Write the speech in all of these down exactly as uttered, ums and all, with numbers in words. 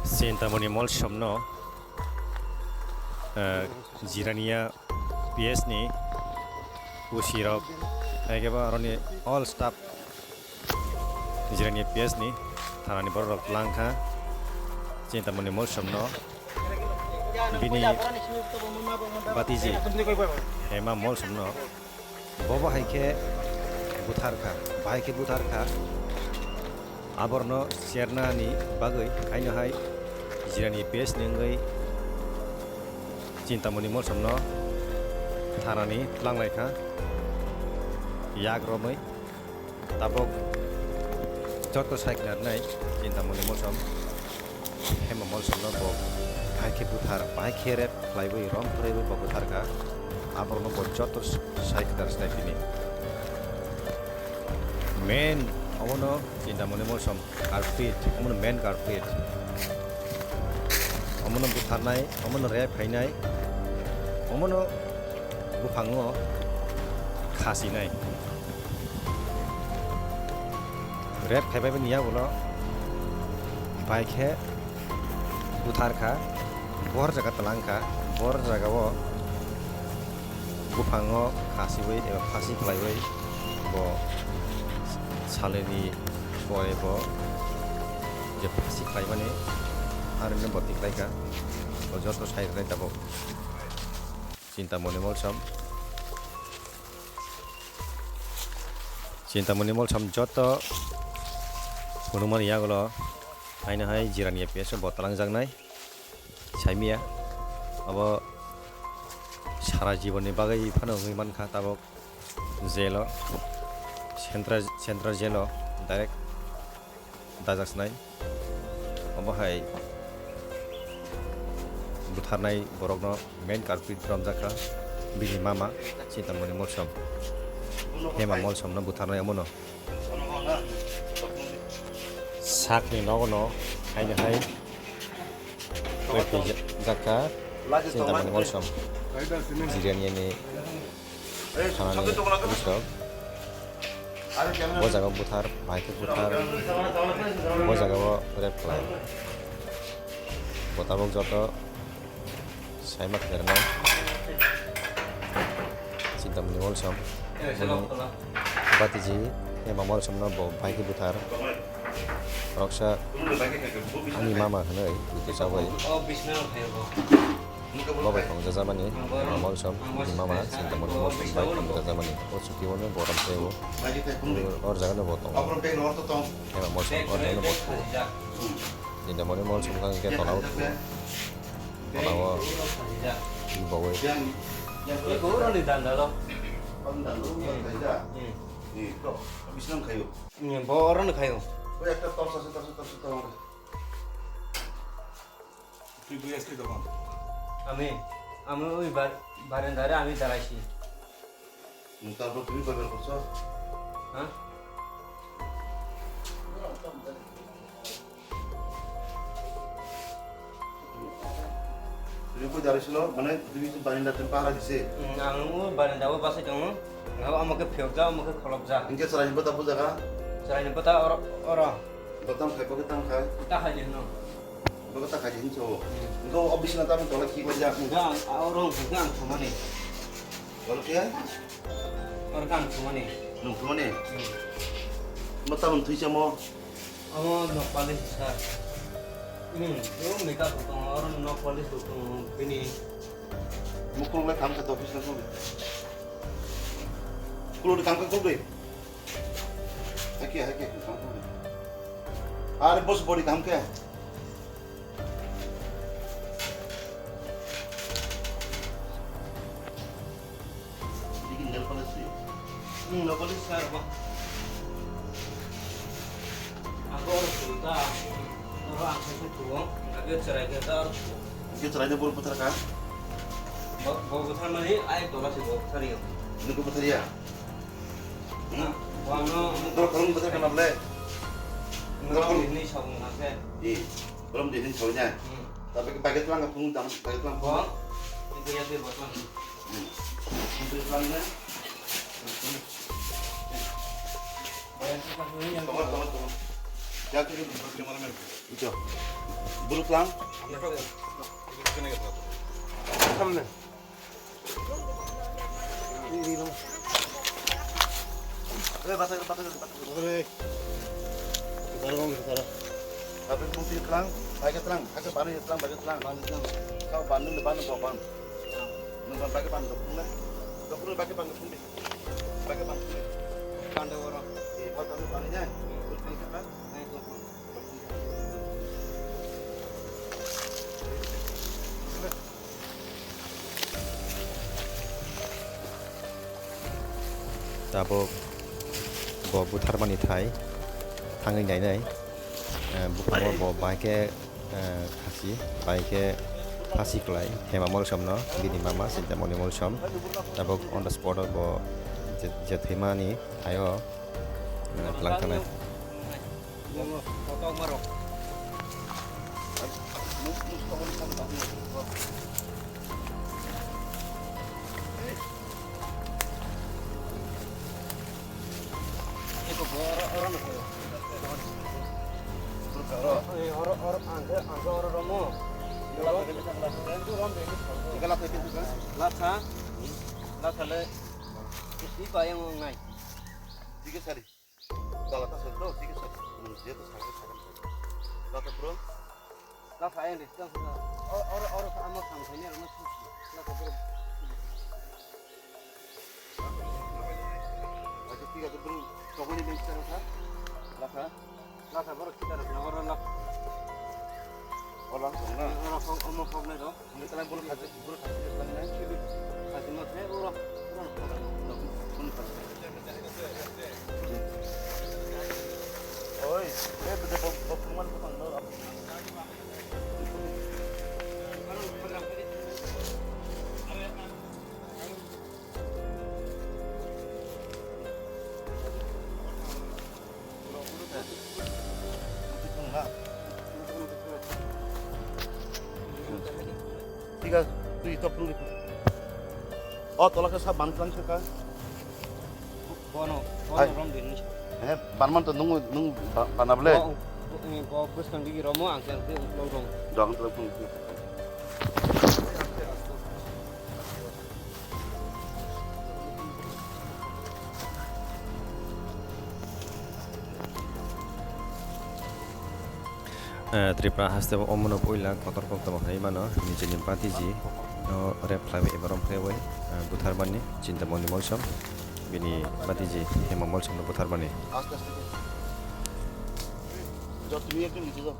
Chintamoni Molsomno, eh, Jirania P S ni O C rok, haikhe bo aroni all staff Jirania P S ni thanani borok rok langkha Chintamoni Molsomno, bini batiji Hema Molsomno. Bobo hai khe buthar kha, bahai khe buthar kha. Aborno chernani bagwi haino hai Jirania P S ni wngwi Chintamoni Molsomno thanani tlanglai kha, yak romwi. Tabok joto sai khna rwnai Chintamoni Molsom. Hema Molsomno bo bahai khe buthar, bahai khe rep khlaiwi, rom khlaiwi bo buthar kha. Aborokno bo joto sai khna rwnai tini. Main omono Chintamoni Molsom culprit, omono main culprit. Omono butharnai, omono rep khainai, omono buphango khasinai. Rep khaibai bini yagulo bai khe buthar kha, bor jaga tlang kha, bor jagao buphango khasiwi eba phasi khlaiwi bo salini pore bo je phasi khlaimani aroni bo tikhlai kha, bo joto sai rwnai tabuk. Chintamoni Molsom. Chintamoni Molsom joto phunukmani yagulo haino hai Jirania P S o bo talangjaknai. Saimia abo sara jibonni bagwi phano wngwi mankha tabuk jail o, central, central jail o direct dajaknai. Obo hai butharnai borokno main culprit romjak kha bini mama Chintamoni Molsom. Hema Molsomno butharnai omono. Sakni nogono haino hai jak kha Chintamoni Molsom. Jirania ni thanani police rok bo jaga buthar, bahai khe buthar, bo jaga o rep khlai. Bo tabuk joto saima khe rwnai. Chintamoni Molsom, bini batiji Hema Molsomno bo bahai khe buthar. Roksa ani mama hwnwi twi chabai. Bo bai tong jajamani, Hema Molsom, bini mama, Chintamoni Molsom bai tong jajamani. O chuti o no bo ram tei o. O jaga no bo tongo. Hema Molsom o jaga no bo tongo. Chintamoni Molsom kha hwnkhe tola o tongo. Tola o bo bai. Bo oro no khayo. Twi bui asli tong. Ami, ami oi bar-, barenda re ami daraisi. Nung tabuk twi bai bar koso? Ha? Twi koi daraisi lo, mane twi barenda twi pahara dise. Hmm, ang o barenda o basai tongo. Nga amo khe phiyok ja, amo khe kholop ja. Hingke chwrai ni bwta buja kha? Chwrai ni bwta oro, oro. Bwtam khai, bwkhe tam khai? Ta khai di hino. Bwkhe ta khai di hinso. Hmm. Hingke o bisna ta tong lai khik lai jak. Hingke ang, a, oro hingke ang thumani. Oro khe? Oro khe ang thumani. Nung thumani? Hmm. Mo tamon thwi chamo? Amo nok polish sir. Hmm, o makeup bo tongo, oro nok polish bo tongo, bini. Mukhung lai kam khe office na kung. Kulur kam khe kulur. Hake, hake, kam khe. Are boss body kam khe. Digi nail polish sui. Hmm, nail polish sir ba. Ako oro suta. Oro ang khe tuo. Ake cherai khe ta oro tuo. Ake cherai de bor putar ka. Bo, bo putar mani ai tola si bo putar yo. Ini ko putar ya. Hmm? Wano, bro, kalau betul kenapa le? Bro, ini sabun nase. Ih, belum di sini soalnya. Hmm. Tapi pakai tulang, kamu jangan pakai tulang. Bo, itu ya, itu botol. Hmm. Itu tulangnya. Bayar sih, Pak, ini yang Tunggu, tunggu, tunggu. Ya, itu, itu, itu, itu. Bulu tlang. Samne. Bulu tlang, baik tlang, baik tlang. Kau ban, ban, ban. Nung ban, baik ban, dokun le. Dokun le, baik ban, dokun le. Baik ban, dokun le. Ban de oro. Eh, kau kami ban ya. Bulu tlang kata. Tabuk bo butharmani thai thangwi nainai, eh, buphango bo bahai khe, eh, khasi, bahai khe phasi klai Hema Molsomno, bini mama Chintamoni Molsom. Tabuk on the spot o bo je, je thwimani thaio, eh, tlang thanai. Latha, latha le, ih, bayang nai. Tiga sari. Dala ta sari, dala tiga sari. Hmm, dia tu sari, sari. Latha bro. Latha ayang de, latha. Or, or, or, ama sang sani, ama susi. Latha bro. Acha, tiga tu bro. Tokoni bench ta latha. Latha. Latha bro, kita latha, oro latha. Oro latha na. Oro kok, ama kok nai do. Ini telah bulu khaji, bulu khaji, telah nai. Khaji ma the, oro, oro, oro. Oi, eh, bede bok, bok, kuman, bok, bok. Tiga, tui top tong di. Oh, tola ke sab ban tlang se ka. Bono, bono rom din. Eh, ban man to nung, nung ba-, bana ble. Bo, bo, eh, bo bwskang digi romo, ang khe, ang khe uklok rom. Dong, uklok rom. Eh, Tripura haste o omono puila kotor koktoma hai mano, nijeni batiji no rep khlaiwi eba rom khlaiwi, eh, butharmani Chintamoni Molsom, bini batiji Hema Molsom no butharmani. Aste aste. Jot tumi ekdom niche jao.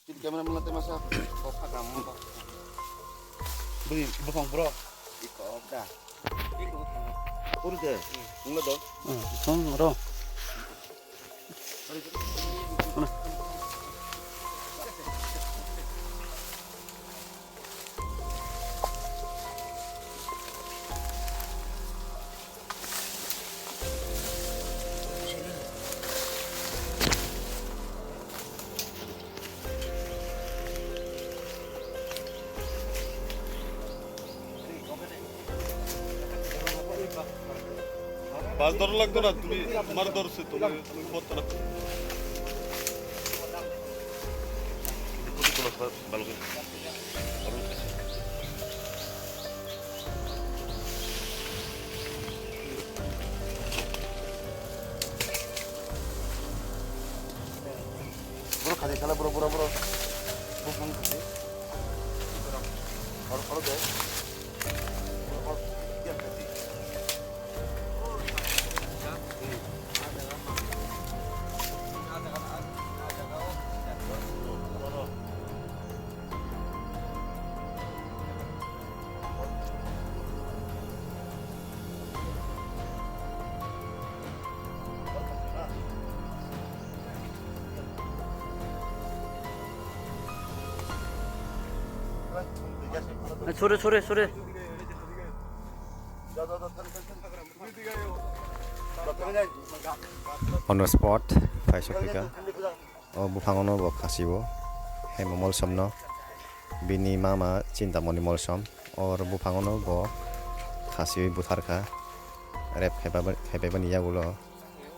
Tini camera mula te masa. Kok agam. Bui, bukong bro. Iko da. Uru de. Mula do. Hmm, bukong bro. Mana? Bas dor lagdo na, tumi mar dor se, tumi, tumi bot na. Bro, khadi sala, bro, bro, bro. Bro, bro, khadi. Or, or de. Or, or, dia khadi. Hmm. Sore, sore, sore. On the spot, paisok phaikha. O buphangono bo khasio, Hema Molsomno, bini mama Chintamoni Molsom. Or buphangono bo khasiwi butharkha, rep khaiba-, khaibaibani yagulo.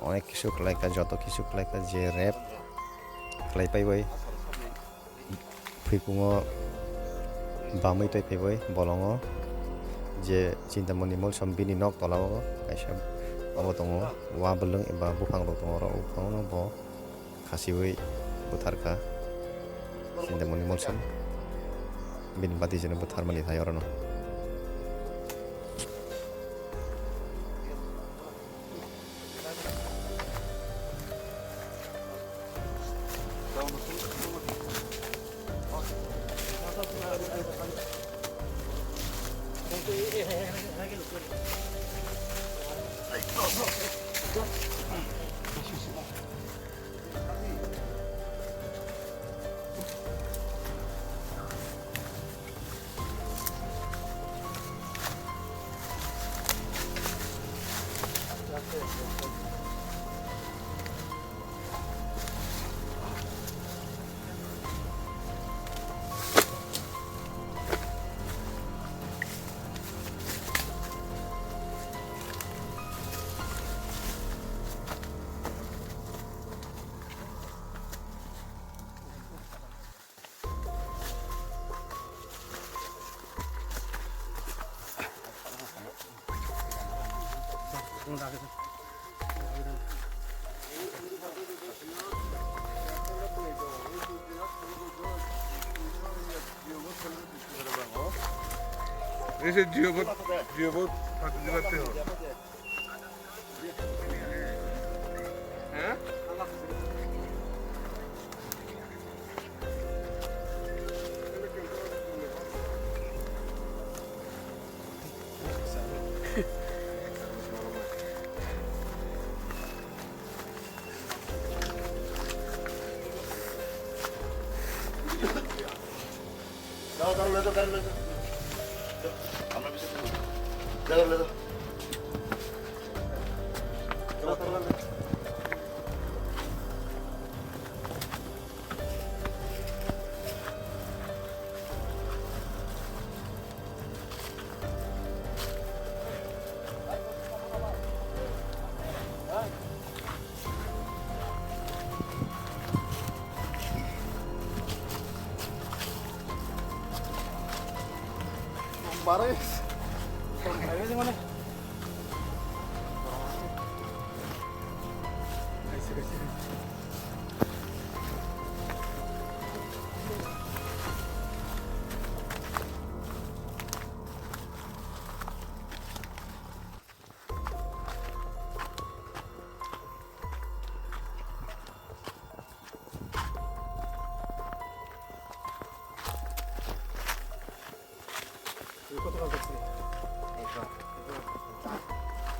Onek kisu khlaikha, joto kisu khlaikha, je rep khlai paibai. Phuikungo bamwi tei paibai bolongo je Chintamoni Molsom bini nok tola o kaisa obo tongo, wa bwlwng eba buphang rok tongo, oro o buphango no bo khasiwi butharkha Chintamoni Molsom bini bati jeno butharmani thai orono. Ese Jio bot, Jio bot, pati dibatte ho.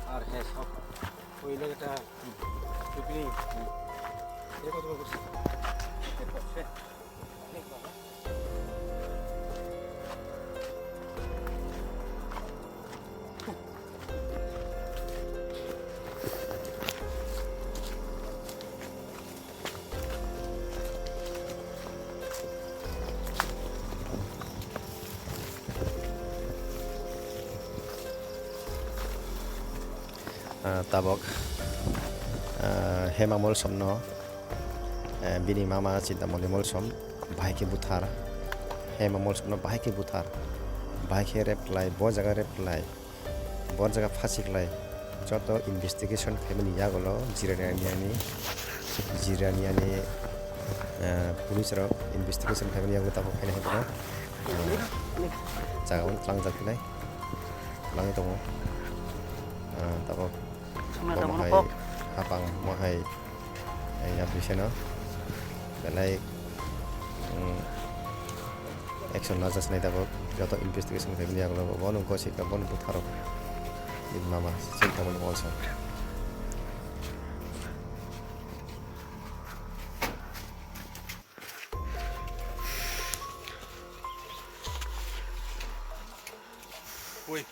Ar he sok. Oile eta. Tupini. Ye koto bol korse? Ah, tabok, ah, Hema Molsomno, eh, bini mama Chintamoni Molsom bahai khe buthar. Hema Molsomno bahai khe buthar. Bahai khe rep khlai, bo jaga rep khlai, bo jaga phasi khlai. Joto investigation khaimani yagulo jirani ani, jirani ani, eh, police rok investigation khaimani yagulo tabok khaina hai bono, eh, jaga o tlangjak khlai. Langwi tongo. Ah, tabok Sumya bo tabok mohai kok. Hapang mohai, eh, ya biseno belai, mm, action lajaknai tabok joto investigation khaimani yagulo bono gosika bono butharok. Bini mama Chintamoni Molsom. Oi.